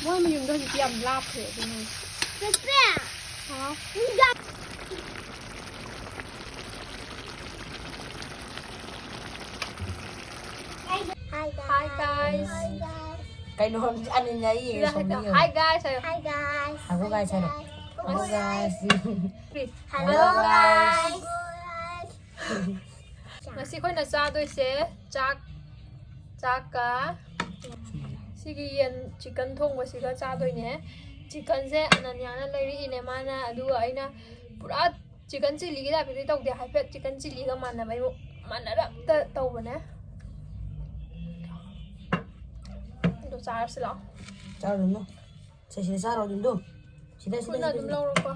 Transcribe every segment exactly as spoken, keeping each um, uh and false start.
ꯃꯣꯏ ꯃꯌꯨꯝꯗꯣ ꯍꯧꯖꯤꯛꯇꯤ ꯌꯥꯝ ꯂꯥꯞꯈ꯭ꯔꯦ ꯑꯗꯨꯅ꯫ ꯍꯥꯎ꯫ Hi guys. ꯀꯩꯅꯣ ꯑꯅꯤꯅ ꯑꯩ ꯁꯣꯝꯗ ꯌꯦꯡꯉꯣ꯫ Hi guys ꯍꯥꯏꯌꯣ꯫ Hi guys. Hello guys ꯍꯥꯏꯔꯣ꯫ Hello guys. Hello guys. ꯉꯁꯤ ꯑꯩꯈꯣꯏꯅ ꯆꯥꯗꯣꯏꯁꯦ ꯆꯥꯛ, ꯆꯥꯛꯀ ꯁꯤꯒꯤ ꯌꯦꯟ chicken ꯊꯣꯡꯕꯁꯤꯒ ꯆꯥꯗꯣꯏꯅꯦ꯫ Chickenꯁꯦ ꯑꯅꯟꯌꯥꯅ ꯂꯩꯔꯛꯏꯅꯦ ꯃꯥꯅ, ꯑꯗꯨꯒ ꯑꯩꯅ ꯄꯨꯔꯥ chicken chilliꯒꯤ typeꯇꯗꯤ ꯇꯧꯗꯦ, ꯍꯥꯏꯐꯦꯠ chicken chilliꯒ ꯃꯥꯟꯅꯕꯩ ꯃꯑꯣꯡ ꯃꯥꯟꯅꯔꯞꯇ ꯇꯧꯕꯅꯦ꯫ ꯑꯗꯨ ꯆꯥꯔꯁꯤ ꯂꯥꯛꯑꯣ꯫ ꯆꯥꯔꯨꯅꯨ꯫ ꯁꯦ, ꯁꯤꯗ ꯆꯥꯔꯣ ꯑꯗꯨꯝꯗꯣ꯫ ꯁꯤꯗ, ꯁꯤꯗ, ꯈꯨꯠꯅ ꯁꯤꯗ, ꯑꯗꯨꯝ ꯁꯤꯗ꯫ ꯂꯧꯔꯣꯀꯣ꯫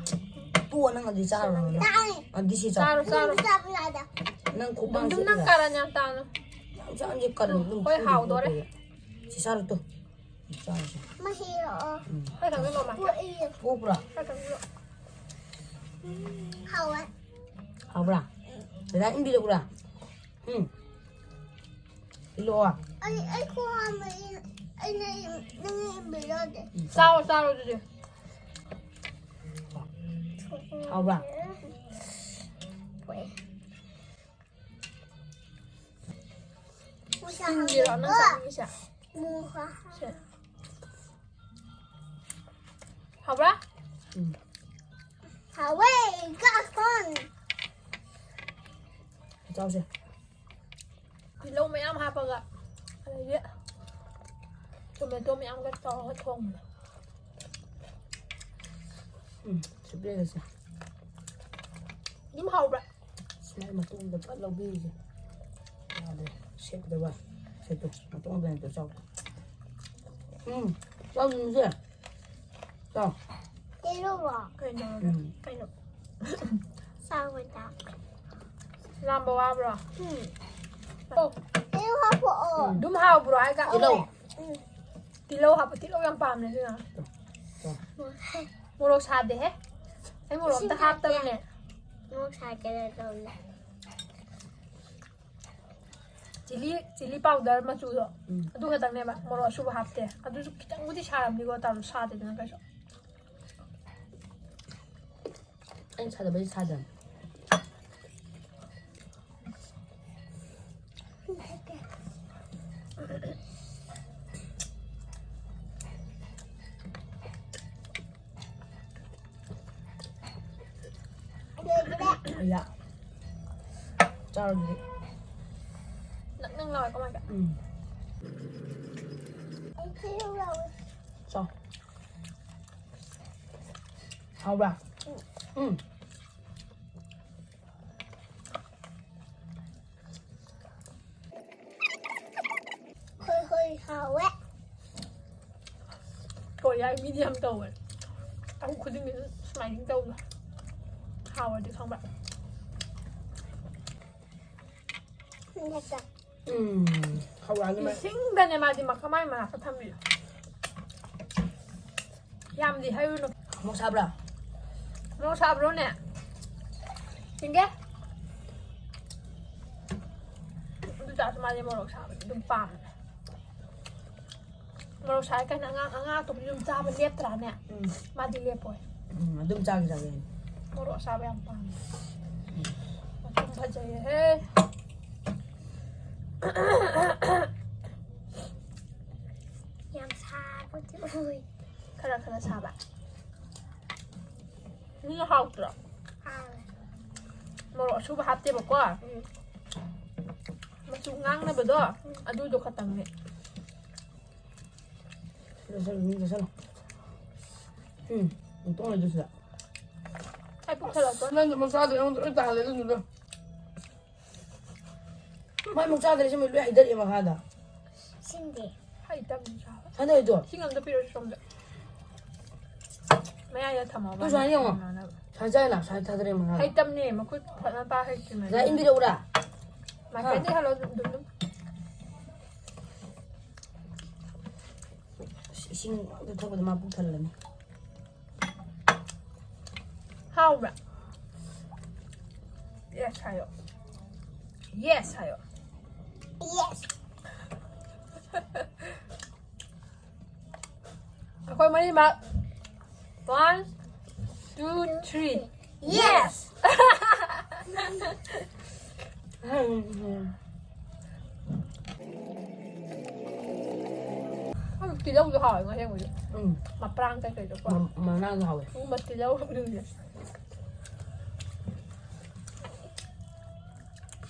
ꯇꯣꯛꯑꯣ, ꯅꯪ ꯑꯗꯨꯗꯤ ꯆꯥꯔꯨꯔꯣ, ꯅꯪ꯫ ꯌꯥꯔꯦ꯫ ꯑꯗꯨꯗꯤ ꯁꯤ ꯆꯥꯔꯣ꯫ ꯆꯥꯔꯣ, ꯆꯥꯔꯣ꯫ ꯆꯥꯕ ꯌꯥꯗꯦ꯫ ꯅꯪ ꯈꯨꯕꯥꯛ ꯑꯗꯨꯝ ꯅꯪ ꯆꯤꯛꯑꯦ꯫ ꯀꯥꯔꯟ ꯌꯥꯝ ꯇꯥꯅꯨ꯫ ꯌꯥꯝ ꯆꯥꯔꯗꯤ ꯀꯔꯟ ꯑꯗꯨꯝ ꯍꯣꯏ, ꯐꯨꯗꯣꯏꯅꯤ ꯍꯥꯎꯗꯣꯔꯦ꯫ ꯇꯣꯛꯑꯣ꯫ ꯁꯤ ꯆꯥꯔꯣ ꯇꯨ꯫ ꯆꯥꯔꯣ ꯁꯦ꯫ ꯃꯍꯤꯔꯣ? ꯎꯝ꯫ ꯈꯔ ꯊꯛꯆꯤꯜꯂꯣ, ꯃꯥ꯫ ꯄꯣꯛꯏ꯫ ꯄꯣꯛꯄ꯭ꯔꯥ? ꯈꯔ ꯊꯛꯆꯤꯜꯂꯣ꯫ ꯍꯥꯎꯋꯦ꯫ ꯍꯥꯎꯕ꯭ꯔꯥ? ꯗꯗꯥ ꯏꯟꯕꯤꯔꯛꯎꯔꯥ? ꯎꯝ꯫ ꯏꯜꯂꯛꯑꯣ꯫ ꯑꯩ, ꯑꯩ ꯈꯣꯡ ꯍꯥꯝꯕ ꯏꯟ-, ꯑꯩꯅ ꯏꯟ-, ꯅꯪꯅ ꯏꯟꯕꯤꯔꯣꯗꯦ꯫ ꯆꯥꯔꯣ, ꯆꯥꯔꯣ ꯑꯗꯨꯗꯤ꯫ ꯍꯥꯎꯕ꯭ꯔꯥ? ꯍꯣꯏ꯫ ꯏꯟꯕꯤꯔꯣ, ꯅꯪ ꯆꯥꯅꯤꯡꯉꯤꯁꯦ? ꯃꯨꯁꯥ꯫ ꯁꯦ꯫ ꯍꯥꯎꯕ꯭ꯔꯥ? ꯎꯝ꯫ ꯍꯥꯎꯋꯦ, ꯏꯀꯥ ꯁꯣꯟ꯫ ꯆꯥꯎꯁꯦ꯫ ꯇꯤꯜꯍꯧ ꯃꯌꯥꯝ ꯍꯥꯞꯄꯒ, ꯑꯗꯩꯗꯤ tomato ꯃꯌꯥꯝꯒ ꯇꯧꯔꯒ ꯊꯣꯡꯕꯗꯣ꯫ ꯎꯝ, ꯁꯤꯄꯔꯦꯡꯒꯁꯦ꯫ ꯑꯗꯨꯝ ꯍꯥꯎꯕ꯭ꯔꯥ? ꯁꯨꯃꯥꯏ ꯃꯇꯣꯡꯗ ꯐꯠ ꯂꯧꯕꯤꯔꯤꯁꯦ꯫ ꯌꯥꯗ꯭ꯔꯦ꯫ ꯁꯦꯠꯄꯗ ꯋꯥꯏ꯫ ꯁꯦꯠꯇꯣ꯫ ꯃꯇꯣꯡꯗ ꯍꯦꯛꯇ ꯆꯥꯎ꯫ ꯎꯝ꯫ ꯆꯥꯎ, ꯅꯨꯡꯁꯦ꯫ ꯆꯥꯎ꯫ ꯇꯦꯔꯣꯕꯣ? ꯀꯩꯅꯣ? ꯎꯝ꯫ ꯀꯩꯅꯣ? ꯆꯥꯎꯕꯗ꯫ ꯂꯥꯝꯕ ꯋꯥꯕ꯭ꯔꯣ? ꯎꯝ꯫ ꯑꯣ꯫ ꯇꯦꯔꯣ ꯍꯥꯞꯄꯛꯑꯣ꯫ ꯎꯝ꯫ ꯑꯗꯨꯝ ꯍꯥꯎꯕ꯭ꯔꯣ ꯍꯥꯏꯒ? ꯇꯤꯜꯍꯧ꯫ ꯎꯝ꯫ ꯇꯤꯜꯍꯧ ꯍꯥꯞꯄ, ꯇꯤꯜꯍꯧ ꯌꯥꯝ ꯄꯥꯝꯃꯦ ꯑꯗꯨꯅ꯫ ꯆꯥꯎ꯫ ꯃꯣꯔꯣꯛ ꯁꯥꯗꯦꯍꯦ꯫ ꯑꯩ ꯃꯣꯔꯣꯛ ꯑꯝꯇ ꯏꯁꯤꯡ ꯊꯛꯀꯦ꯫ ꯍꯥꯞꯇꯕꯅꯦ꯫ ꯃꯣꯔꯣꯛ ꯁꯥꯒꯦꯔꯥ ꯇꯧꯅꯦ꯫ ꯆꯤꯂꯤ ꯆꯤꯂꯤ ꯄꯥꯎꯗꯔ ꯃꯆꯨꯗꯣ, ꯎꯝ꯫ ꯑꯗꯨ ꯈꯛꯇꯪꯅꯦꯕ, ꯃꯣꯔꯣꯛ ꯑꯁꯨꯕ ꯍꯥꯞꯇꯦ꯫ ꯑꯗꯨꯁꯨ ꯈꯤꯇꯪꯕꯨꯗꯤ ꯁꯥꯔꯝꯅꯤꯀꯣ, ꯇꯥꯔꯣ, ꯁꯥꯗꯦꯗꯅ ꯀꯩꯁꯨ꯫ ꯑꯩꯅ ꯁꯥꯗꯕꯩ ꯁꯥꯗꯕ꯫ ꯌꯥ꯫ ꯆꯥꯔꯣ ꯑꯗꯨꯗꯤ꯫ ꯅꯪ ꯅꯪ ꯂꯥꯎꯋꯦ ꯀꯃꯥꯏꯅ? ꯎꯝ꯫ ꯆꯥꯎ꯫ ꯍꯥꯎꯕ꯭ꯔꯥ? ꯎꯝ꯫ ꯍꯣꯏ ꯍꯣꯏ ꯍꯥꯎꯋꯦ꯫ ꯀꯣꯔꯤꯌꯥꯒꯤ ꯃꯤꯗꯤ ꯌꯥꯝ ꯇꯧꯋꯦ꯫ ꯑꯍꯨꯝ ꯈꯨꯗꯤꯡꯒꯤ ꯁꯨꯃꯥꯏꯅ ꯇꯧꯕ꯫ ꯍꯥꯎꯔꯗꯤ ꯈꯪꯕ꯫ ꯅꯠꯇꯦ꯫ ꯎꯝ꯫ ꯍꯧꯔꯛꯑꯅꯤ ꯃꯥꯏ꯫ ꯏꯁꯤꯡꯗꯅꯦ ꯃꯥꯗꯤ ꯃꯈ-, ꯃꯥꯏ ꯃꯅꯥꯛꯇ ꯊꯝꯕꯤꯗꯣ꯫ ꯌꯥꯝꯗꯤ ꯍꯩꯔꯨꯅꯨ꯫ ꯃꯣꯔꯣꯛ ꯁꯥꯕ꯭ꯔꯥ? ꯃꯣꯔꯣꯛ ꯁꯥꯕ꯭ꯔꯣꯅꯦ? ꯌꯦꯡꯒꯦ꯫ ꯑꯗꯨ ꯇꯥꯔꯁꯨ ꯃꯥꯗꯤ ꯃꯣꯔꯣꯛ ꯁꯥꯕꯗꯤ ꯑꯗꯨꯝ ꯄꯥꯝꯃꯦ꯫ ꯃꯣꯔꯣꯛ ꯁꯥꯏ ꯀꯥꯏꯅ ꯑꯉꯥꯡ, ꯑꯉꯥꯡ ꯑꯇꯣꯞꯄꯗꯤ ꯑꯗꯨꯝ ꯆꯥꯕ ꯂꯦꯞꯇ꯭ꯔꯥꯅꯦ? ꯎꯝ꯫ ꯃꯥꯗꯤ ꯂꯦꯞꯄꯣꯏ꯫ ꯎꯝ, ꯑꯗꯨꯝ ꯆꯥꯒꯦ ꯆꯥꯒꯦ꯫ ꯃꯣꯔꯣꯛ ꯑꯁꯥꯕ ꯌꯥꯝ ꯄꯥꯝꯃꯦ꯫ ꯃꯆꯨꯝ ꯐꯖꯩꯍꯦ꯫ ꯌꯥꯝ ꯁꯥꯕꯗꯤ ꯑꯣꯏ꯫ ꯈꯔ ꯈꯔ ꯁꯥꯕ꯫ ꯁꯤꯅ ꯍꯥꯎꯇ꯭ꯔꯣ? ꯍꯥꯎꯋꯦ꯫ ꯃꯣꯔꯣꯛ ꯑꯁꯨꯕ ꯍꯥꯞꯇꯦꯕꯀꯣ꯫ ꯎꯝ꯫ ꯃꯆꯨ ꯉꯥꯡꯅꯕꯗꯣ, ꯎꯝ꯫ ꯑꯗꯨꯗꯣ ꯈꯛꯇꯪꯅꯦ꯫ ꯆꯠꯁꯜꯂꯨ, ꯃꯤ ꯆꯠꯁꯜꯂꯨ꯫ ꯎꯝ, ꯇꯣꯛꯑꯣ ꯑꯗꯨ ꯁꯤꯗ꯫ ꯑꯩ ꯄꯨꯛ ꯊꯜꯂꯛꯇꯣꯔꯦ꯫ ꯅꯪꯁꯨ ꯃꯆꯥꯗꯣ ꯑꯩꯉꯣꯟꯗ ꯂꯣꯏ ꯇꯥꯍꯜꯂꯦ ꯑꯗꯨꯗꯨꯅ꯫ ꯃꯥꯏ ꯃꯨꯛ ꯆꯥꯗ꯭ꯔꯦ, ꯁꯤ ꯃꯤ ꯂꯣꯏ ꯍꯩꯊꯔꯛꯑꯦ ꯃꯈꯥꯗ꯫ ꯁꯤꯟꯗꯦ꯫ ꯍꯩ ꯇꯝ ꯆꯥꯕ꯫ ꯁꯥꯟꯅꯔꯤꯗꯣ꯫ ꯏꯁꯤꯡ ꯑꯝꯇ ꯄꯤꯔꯛꯑꯣ ꯁꯣꯝꯗ꯫ ꯃꯌꯥꯏꯗ ꯊꯝꯃꯣ, ꯇꯨ ꯁꯨꯃꯥꯏꯅ ꯌꯦꯡꯉꯣ꯫ ꯃꯥꯅꯕ꯫ ꯁꯨꯃꯥꯏꯅ ꯆꯥꯏꯅ, ꯁꯨꯃꯥꯏꯅ ꯊꯥꯗꯔꯛꯑꯦ ꯃꯈꯥꯗ꯫ ꯍꯩ ꯇꯝꯅꯦ, ꯃꯈꯨꯠ ꯐꯖꯅ ꯄꯥꯏ ꯍꯩꯇ꯭ꯔꯤꯉꯩꯗ꯫ ꯁꯤꯗ ꯏꯟꯕꯤꯔꯛꯎꯔꯥ? ꯃꯥꯔꯀꯦꯠꯇꯩ ꯍꯥ? ꯍꯜꯂꯣ ꯑꯗꯨꯝ, ꯑꯗꯨꯝ, ꯑꯗꯨꯝ꯫ ꯑꯁ, ꯏꯁꯤꯡ ꯑꯗꯨ ꯊꯛꯄꯗ ꯃꯥ ꯄꯨꯛ ꯊꯜꯂꯅꯤ꯫ ꯍꯥꯎꯕ꯭ꯔꯥ? Yes ꯍꯥꯏꯌꯣ꯫ Yes ꯍꯥꯏꯌꯣ꯫ ꯑꯩꯈꯣꯏ ꯃꯔꯤꯃꯛ. One, two, three. Yes! ꯇꯤꯜꯍꯧꯁꯨ ꯍꯥꯎꯋꯦ ꯉꯁꯦꯡꯕꯁꯨ. ꯎꯝ. ꯃꯄ꯭ꯔꯥꯡ ꯀꯩꯀꯩꯗꯣꯀꯣ. ꯃ-, ꯃꯅꯥꯁꯨ ꯍꯥꯎꯋꯦ. ꯎꯝ, ꯇꯤꯜꯍꯧ ꯍꯥꯞꯅꯤꯡꯉꯦ.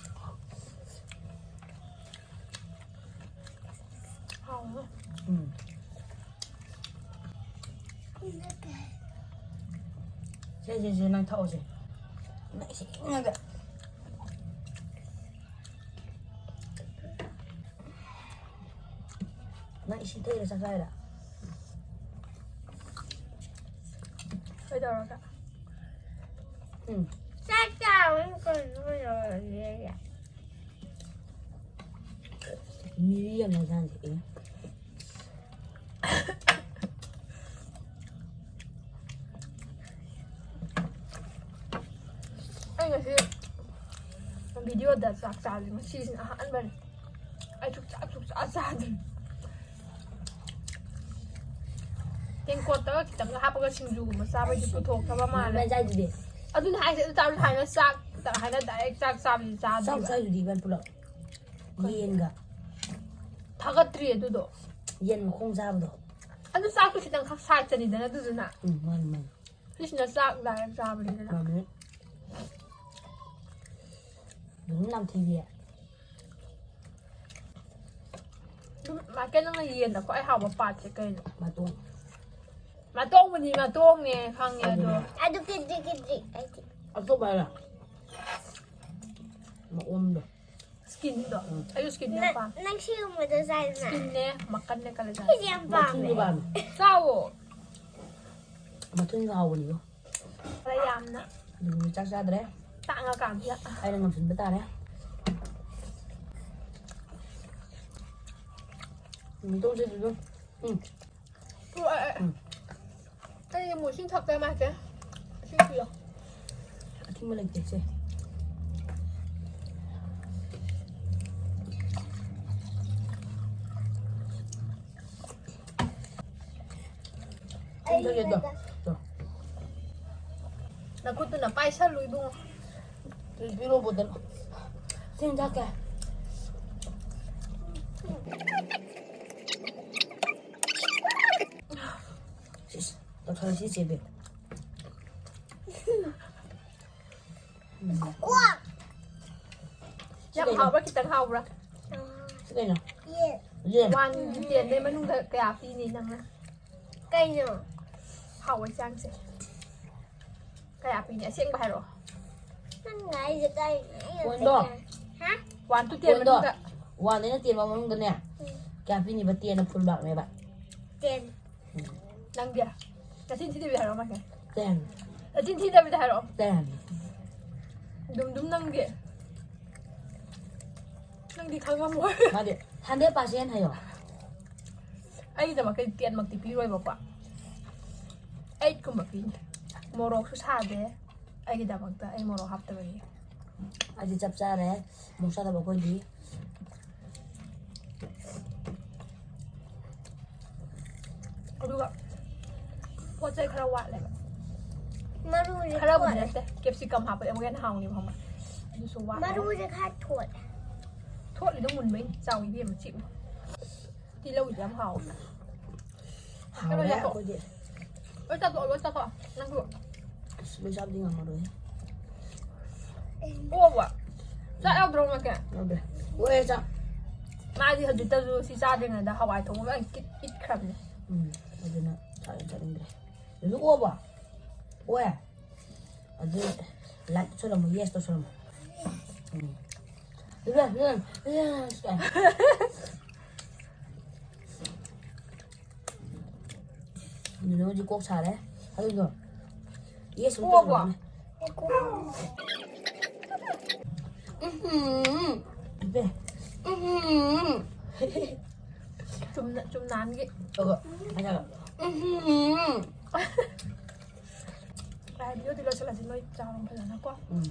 ꯍꯥꯎꯋꯦ. ꯎꯝ. ꯁꯦ, ꯁꯦ, ꯁꯦ, ꯅꯪ ꯊꯛꯑꯣꯁꯦ. ꯅꯪ ꯏꯁꯤꯡ ꯉꯥꯛꯇ. ꯅꯪ ꯏꯁꯤꯡ ꯊꯛꯏꯔ ꯆꯥꯛ ꯆꯥꯏꯔ? ꯀꯩꯗꯧꯔꯒꯦ? ꯎꯝ. ꯆꯥꯛ ꯆꯥꯕ ꯀꯩꯅꯣ ꯌꯧꯔꯒꯦ? ꯃꯤꯔꯤ ꯑꯃ ꯆꯥꯁꯦ, ꯑꯦ꯫ ꯑꯩ ꯉꯁꯤ ꯚꯤꯗꯤꯑꯣꯗ ꯆꯥꯛ ꯆꯥꯕꯁꯦ ꯉꯁꯤꯁꯤꯅ ꯑꯍꯥꯟꯕꯅꯤ꯫ ꯑꯩ ꯁꯨꯛꯆꯥ, ꯁꯨꯛꯆꯥ ꯆꯥꯗ꯭ꯔꯤ꯫ ꯇꯦꯡꯀꯣꯠꯇꯒ ꯈꯤꯇꯪꯒ ꯍꯥꯞꯄꯒ ꯁꯤꯡꯖꯨꯒꯨꯝꯕ ꯆꯥꯕꯩꯗꯤ ꯄꯨꯊꯣꯛꯇꯕ ꯃꯥꯜꯂꯦ꯫ ꯅꯪ ꯆꯥꯏꯗꯨꯗꯤ꯫ ꯑꯗꯨꯅ ꯍꯥꯏꯁꯦ, ꯑꯗꯨ ꯆꯥꯕꯗꯤ ꯍꯥꯏꯅ ꯆꯥꯛ ꯍꯥꯏꯅ direct ꯆꯥꯛ ꯆꯥꯕꯗꯤ ꯆꯥꯛ ꯆꯥꯗ꯭ꯔꯤꯕ꯫ ꯆꯥꯏꯗꯨꯗꯤ ꯏꯕꯥꯅꯤ ꯄꯨꯂꯞ꯫ ꯀꯩꯅꯣ? ꯌꯦꯟꯒ꯫ ꯊꯥꯒꯠꯇ꯭ꯔꯤ ꯑꯗꯨꯗꯣ꯫ ꯌꯦꯟ ꯃꯈꯣꯡ ꯆꯥꯕꯗꯣ꯫ ꯑꯗꯨ ꯆꯥꯛꯇꯣ ꯈꯤꯇꯪ ꯈꯛ side ꯆꯅꯤꯗꯅ ꯑꯗꯨꯗꯨꯅ꯫ ꯎꯝ, ꯃꯥꯅꯤ, ꯃꯥꯅꯤ꯫ ꯁꯤꯁꯤꯅ ꯆꯥꯛ direct ꯆꯥꯕꯅꯤꯗꯅ꯫ ꯃꯥꯅꯤ꯫ ꯑꯗꯨꯝ ꯅꯝꯊꯤꯕꯤ꯫ ꯑꯗꯨꯝ ꯃꯥꯏꯀꯩ ꯅꯪꯅ ꯌꯦꯟꯗ ꯈ꯭ꯋꯥꯏ ꯍꯥꯎꯕ partꯁꯦ ꯀꯩꯅꯣ? ꯃꯇꯣꯡ꯫ ꯃꯇꯣꯡꯕꯨꯗꯤ ꯃꯇꯣꯡꯅꯦ ꯈꯪꯉꯦ ꯑꯗꯣ꯫ ꯑꯗꯨꯅꯦ꯫ ꯑꯗꯨ ꯀꯤꯗ꯭ꯔꯤ ꯀꯤꯗ꯭ꯔꯤ ꯑꯩꯗꯤ꯫ ꯑꯇꯣꯞꯄ ꯍꯥꯏꯔꯣ? ꯃꯑꯣꯡꯗꯣ꯫ Skinꯗꯣ꯫ ꯎꯝ꯫ ꯑꯩꯁꯨ skinꯗꯣ ꯌꯥꯝ ꯅꯪ, ꯄꯥꯝꯃꯦ꯫ ꯅꯪ ꯁꯤꯒꯨꯝꯕꯗꯣ ꯆꯥꯏꯗꯅ? Skinꯅꯦ, ꯃꯈꯟꯅꯦ ꯀꯂꯦꯖꯥ꯫ ꯑꯩꯗꯤ ꯌꯥꯝ ꯄꯥꯝꯃꯦ꯫ ꯃꯇꯨꯝꯗꯣ ꯄꯥꯝꯃꯦ꯫ ꯆꯥꯎꯋꯣ꯫ ꯃꯇꯨꯝꯗꯣ ꯍꯥꯎꯕꯅꯤꯀꯣ꯫ ꯈꯔ ꯌꯥꯝꯅ꯫ ꯑꯗꯨꯕꯨ ꯆꯥꯛ ꯆꯥꯗ꯭ꯔꯦ꯫ ꯇꯥꯡꯉꯀꯥꯟꯁꯤꯗ꯫ ꯑꯩꯅ ꯉꯝꯁꯤꯟꯕ ꯇꯥꯔꯦ꯫ ꯎꯝ, ꯇꯣꯛꯁꯦ ꯑꯗꯨꯗꯣ꯫ ꯎꯝ꯫ ꯄꯨꯔꯛꯑꯦ꯫ ꯎꯝ꯫ ꯑꯩ ꯑꯃꯨꯛ ꯏꯁꯤꯡ ꯊꯛꯇ ꯃꯥꯜꯂꯦ꯫ ꯏꯁꯤꯡ ꯄꯤꯌꯣ꯫ ꯑꯊꯤꯡꯕ ꯂꯩꯇꯦ ꯁꯦ꯫ ꯅꯈꯨꯠꯇꯨꯅ ꯄꯥꯏꯁꯜꯂꯨ ꯏꯕꯨꯡꯉꯣ꯫ ꯄꯤꯔꯛꯑꯣ ꯕꯣꯇꯜ꯫ ꯁꯤꯡ ꯊꯛꯀꯦ꯫ ꯁꯤꯁ, ꯇꯧꯊꯔꯁꯤ ꯆꯦꯕꯤ꯫ ꯌꯥꯝ ꯍꯥꯎꯕ꯭ꯔꯥ, ꯈꯤꯇꯪ ꯍꯥꯎꯕ꯭ꯔꯥ? ꯁꯤ ꯀꯩꯅꯣ? ꯌꯦꯟ꯫ ꯌꯦꯟ꯫ ꯋꯥꯟ ꯇꯦꯟꯗꯩ ꯃꯅꯨꯡꯗ ꯀꯌꯥ ꯄꯤꯅꯤ ꯅꯪꯅ? ꯀꯩꯅꯣ? ꯍꯥꯎꯕꯩ ꯆꯥꯡꯁꯦ꯫ ꯀꯌꯥ ꯄꯤꯅꯤ? ꯑꯁꯦꯡꯕ ꯍꯥꯏꯔꯛꯑꯣ꯫ ꯅꯪ ꯍꯥꯏꯁꯦ ꯀꯩꯅꯣ? ꯑꯩꯅ ꯄꯣꯏꯟꯗꯣ? ꯍꯥ? ꯋꯥꯟ ꯇꯨ ꯇꯦꯟ ꯄꯣꯏꯟꯗꯣ? ꯃꯅꯨꯡꯗ꯫ ꯋꯥꯟꯗꯩꯅ ꯇꯦꯟ ꯐꯥꯎ ꯃꯅꯨꯡꯗꯅꯦ? ꯎꯝ꯫ ꯀꯌꯥ ꯄꯤꯅꯤꯕ? ꯇꯦꯟꯅ ꯐꯨꯜ ꯃꯥꯔꯛꯅꯦꯕ꯫ ꯇꯦꯟ꯫ ꯎꯝ꯫ ꯅꯪꯗꯤ? ꯅꯆꯤꯟ ꯊꯤꯗꯕꯤꯗ ꯍꯥꯏꯔꯛꯑꯣ ꯃꯥꯁꯦ꯫ ꯇꯦꯟ꯫ ꯅꯆꯤꯟ ꯊꯤꯗꯕꯤꯗ ꯍꯥꯏꯔꯛꯑꯣ꯫ ꯇꯦꯟ꯫ ꯗꯨꯝ ꯗꯨꯝ ꯅꯪꯗꯤ? ꯅꯪꯗꯤ ꯈꯪꯉꯝꯃꯣꯏ꯫ ꯃꯥꯗꯤ ꯍꯟꯗ꯭ꯔꯦꯠ ꯄꯥꯔꯁꯦꯟ ꯍꯥꯏꯌꯣ꯫ ꯑꯩꯒꯤꯗꯃꯛꯇꯗꯤ ꯇꯦꯟꯃꯛꯇꯤ ꯄꯤꯔꯣꯏꯕꯀꯣ꯫ ꯑꯩꯠꯀꯨꯝꯕ ꯄꯤꯅꯤ꯫ ꯃꯣꯔꯣꯛꯁꯨ ꯁꯥꯗꯦ꯫ ꯑꯩꯒꯤꯗꯃꯛꯇ ꯑꯩ ꯃꯣꯔꯣꯛ ꯍꯥꯞꯇꯕꯒꯤ꯫ ꯑꯩꯗꯤ ꯆꯞ ꯆꯥꯔꯦ꯫ ꯃꯣꯔꯣꯛ ꯆꯥꯗꯕ ꯑꯩꯈꯣꯏꯗꯤ꯫ ꯑꯗꯨꯒ ꯄꯣꯠ ꯆꯩ ꯈꯔ ꯋꯥꯠꯂꯦꯕ꯫ ꯃꯔꯨꯁꯦ ꯈꯔꯕꯨꯗꯤ ꯊꯣꯠꯂꯦ꯫ ꯅꯠꯇꯦ, ꯀꯦꯞꯁꯤꯀꯝ ꯍꯥꯞꯄꯗꯤ ꯑꯃꯨꯛꯀ ꯍꯦꯟꯅ ꯍꯥꯎꯅꯤꯕ, ꯈꯪꯕ꯭ꯔꯥ? ꯑꯗꯨꯁꯨ ꯋꯥꯠꯂꯦ꯫ ꯃꯔꯨꯁꯦ ꯈꯔ ꯊꯣꯠꯂꯦ꯫ ꯊꯣꯠꯂꯤꯗꯣ ꯃꯨꯟꯕꯩꯅꯤ, ꯆꯥꯎ ꯏꯕꯦꯝꯃ, ꯆꯤꯛꯎ꯫ ꯇꯤꯜꯍꯧꯗꯤ ꯌꯥꯝ ꯍꯥꯎꯋꯦ꯫ ꯍꯥꯎꯔꯦ ꯀꯩꯅꯣ ꯌꯥꯊꯣꯛ꯫ ꯑꯩꯈꯣꯏꯗꯤ꯫ ꯂꯣꯏ ꯆꯥꯊꯣꯛꯑꯣ, ꯂꯣꯏ ꯆꯥꯊꯣꯛꯑꯣ꯫ ꯅꯪꯁꯨ꯫ ꯑꯁ, ꯂꯣꯏ ꯆꯥꯕꯗꯤ ꯉꯝꯃꯔꯣꯏꯍꯦ꯫ ꯑꯣꯛꯑꯕꯣ? ꯆꯥꯛ ꯌꯥꯎꯗ꯭ꯔꯣ ꯉꯥꯛꯀꯦ? ꯌꯥꯎꯗꯦ꯫ ꯑꯣꯛꯑꯦ ꯆꯥꯛ꯫ ꯃꯥꯗꯤ ꯍꯧꯖꯤꯛꯇꯁꯨ ꯁꯤ ꯆꯥꯗ꯭ꯔꯤꯉꯩꯗ ꯍꯋꯥꯏ ꯊꯣꯡꯕ ꯂꯣꯏ ꯀꯤꯠ ꯏꯠꯈ꯭ꯔꯕꯅꯦ꯫ ꯎꯝ, ꯑꯗꯨꯅ ꯆꯥꯛ ꯌꯥꯝ ꯆꯥꯅꯤꯡꯗ꯭ꯔꯦ꯫ ꯑꯗꯨ ꯑꯣꯛꯑꯕꯣ? ꯑꯣꯛꯑꯦ? ꯑꯗꯨ ꯂꯥꯏꯛ ꯇꯧꯁꯜꯂꯝꯃꯣ, ꯌꯦꯁ ꯇꯧꯁꯜꯂꯝꯃꯣ꯫ ꯎꯝ꯫ ꯏꯕꯦꯝ, ꯏꯕꯦꯝ, ꯏꯕꯦꯝ, ꯏꯕꯦꯝ꯫ ꯑꯗꯨꯅ ꯍꯧꯖꯤꯛ ꯀꯣꯛ ꯁꯥꯔꯦ꯫ ꯑꯗꯨꯗꯣ ꯌꯦꯁ ꯑꯃꯨꯛ ꯑꯣꯛꯑꯕꯣ? ꯇꯧꯔꯝꯃꯦ꯫ ꯎꯝ꯫ ꯏꯕꯦꯝ꯫ ꯎꯝ꯫ ꯆꯨꯝꯅ-, ꯆꯨꯝꯅꯥꯟꯒꯤ꯫ ꯑꯗꯣ, ꯍꯥꯏꯔꯒ, ꯎꯝ꯫ ꯚꯤꯗꯤꯑꯣꯗꯤ ꯂꯣꯏꯁꯤꯜꯂꯁꯤ, ꯅꯣꯏ ꯆꯥꯔꯣ ꯐꯖꯅꯀꯣ꯫ ꯎꯝ꯫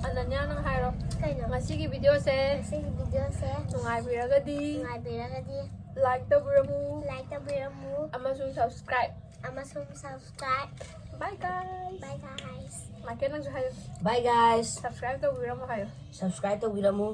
ꯑꯅꯟꯌꯥ, ꯅꯪ ꯍꯥꯏꯔꯣ꯫ ꯀꯩꯅꯣ? ꯉꯁꯤꯒꯤ ꯚꯤꯗꯤꯑꯣꯁꯦ ꯉꯁꯤꯒꯤ ꯚꯤꯗꯤꯑꯣꯁꯦ ꯅꯨꯡꯉꯥꯏꯕꯤꯔꯒꯗꯤ ꯅꯨꯡꯉꯥꯏꯕꯤꯔꯒꯗꯤ Like ꯇꯧꯕꯤꯔꯝꯃꯨ Like ꯇꯧꯕꯤꯔꯝꯃꯨ ꯑꯃꯁꯨꯡ subscribe. ꯑꯃꯁꯨꯡ subscribe. Bye guys. Bye guys. Michael, ꯅꯪꯁꯨ ꯍꯥꯏꯌꯨ. Bye guys. Subscribe ꯇꯧꯕꯤꯔꯝꯃꯨ ꯍꯥꯏꯌꯨ. Subscribe ꯇꯧꯕꯤꯔꯝꯃꯨ.